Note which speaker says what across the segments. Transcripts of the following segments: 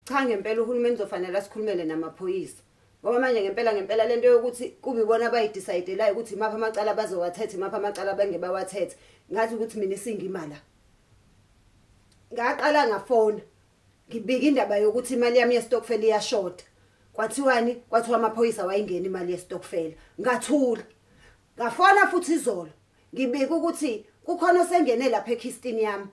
Speaker 1: Cha, ngempela uhulumeni uzofanele asikhulumele namaphoyisa, ngoba manje ngempela ngempela lento yokuthi kube ibona abayi-decide-elayo ukuthi imaphi amacala bazowathetha, imaphi amacala abangeke bawathethe, ngathi ukuthi mina isingima la. Ngaqala ngafona ngibika indaba yokuthi imali yami yestokfela iyashoda. Kwathiwani? Kwathiwa amaphoyisa wayingena imali yestokfela. Ngathula. Ngafona futhi izolo ngibika ukuthi kukhona osengene lapha ekhistini yami,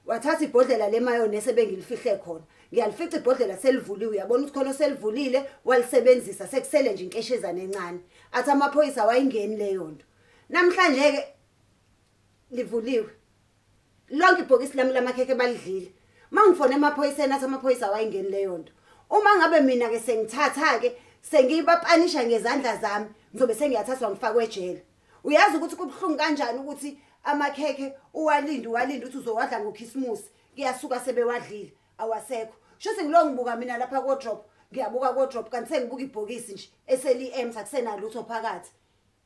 Speaker 1: wathatha ibhodlela le-mayonnaise ebengilifihle khona. Ngiyalifica ibhodlela selivuliwe. Uyabona ukuthi khona oselivulile, walisebenzisa, sekusele nje inkeshezana encane. Athi amaphoyisa wayingeni leyo nto. Namhlanje-ke livuliwe lonke ibhokisi lami lamakhekhe, balidlile. Uma ngifone emaphoyiseni, athi amaphoyisa awayingeni leyo nto. Uma ngabe mina-ke sengithatha-ke sengibapanisha ngezandla zami, ngizobe sengiyathathwa ngifakwe ejele. Uyazi ukuthi kubuhlungu kanjani ukuthi amakhekhe uwalinde, uwalinde ukuthi uzowadla ngokhisimusi, kuyasuka sebewadlile, awasekho. Shuthi ngilo ngibuka mina lapha ko-drop, ngiyabuka ko-drop, kanti sengibuka ibhokisi nje eseli-empty, akusenalutho phakathi.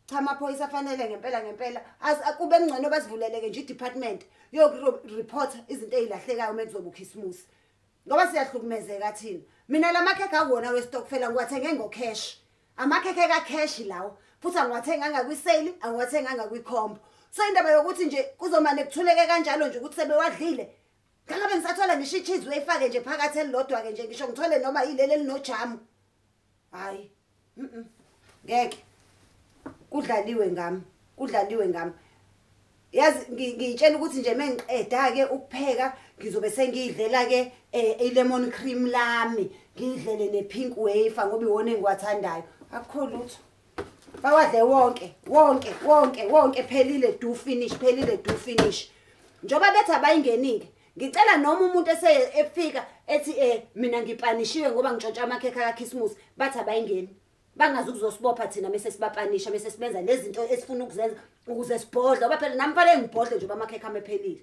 Speaker 1: Cha, amaphoyisa afanele ngempela ngempela kube ngcono basivuleleke nje i-department yoku-report izinto ey'lahlekayo uma kuzoba ukhisimusi, ngoba siyahlukumezeka thina. Mina la makhekhe akuwona westokfela, ngiwathenge ngo-cash, amakhekhe ka-cash lawo, futhi angiwathenganga kwi-sale, angiwathenganga kwi-combo. So indaba yokuthi nje kuzomane kuthuleke kanjalo nje ukuthi sebewadlile, ngangabe ngisathola ngisho i-cheese wayifake nje phakathi elilodwa-ke nje, ngisho ngithole noma yileli elinojamu. Hhayi, ngeke. Kudlaliwe ngami, kudlaliwe ngami. Yazi ngiyitshela ukuthi nje mengiqeda-ke ukupheka ngizobe sengiyidlela-ke i-lemon cream lami, ngiyidlele ne-pink wafer, ngoba iwona engiwathandayo. Akukho lutho, bawadle wonke wonke wonke wonke, phelile do finish, phelile do finish. Njengoba bethi abayingeni-ke, ngicela noma umuntu efika ethi mina ngipanishiwe ngoba ngitshontsha amakhekhe kaKhisimusi, bathi abayingeni, bangazi ukuzosibopha thina mese sibapanisha, mese sibenza lezi zinto esifuna ukuzenza ukuze sibhodle, ngoba phela nami fanele ngibhodle njengoba amakhekhe ami ephelile.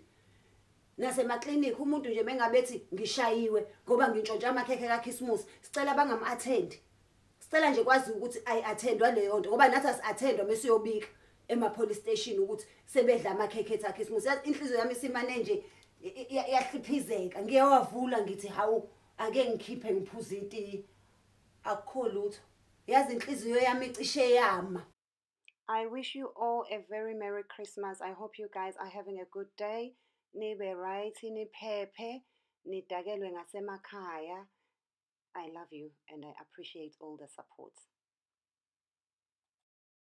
Speaker 1: Nasemaklinikhi, umuntu nje mengabe ethi ngishayiwe ngoba ngintshontsha amakhekhe kaKhisimusi, sicela bangam-attendi. Sicela nje kwazi ukuthi ayi-attendwa leyo nto, ngoba nathi asi-attendwa mesiyobika ema-police station ukuthi sebedla amakhekhe ethu aKhisimusi. Yazi inhliziyo yami isimane nje iyahliphizeka. Ngiyawavula, ngithi hawu, ake ngikhiphe ngiphuze itiye, akukho lutho. Yazi inhliziyo yami icishe yama.
Speaker 2: I wish you all a very Merry Christmas. I hope you guys are having a good day. Nibe right, niphephe, nidakelwe ngasemakhaya. I love you and I appreciate all the support.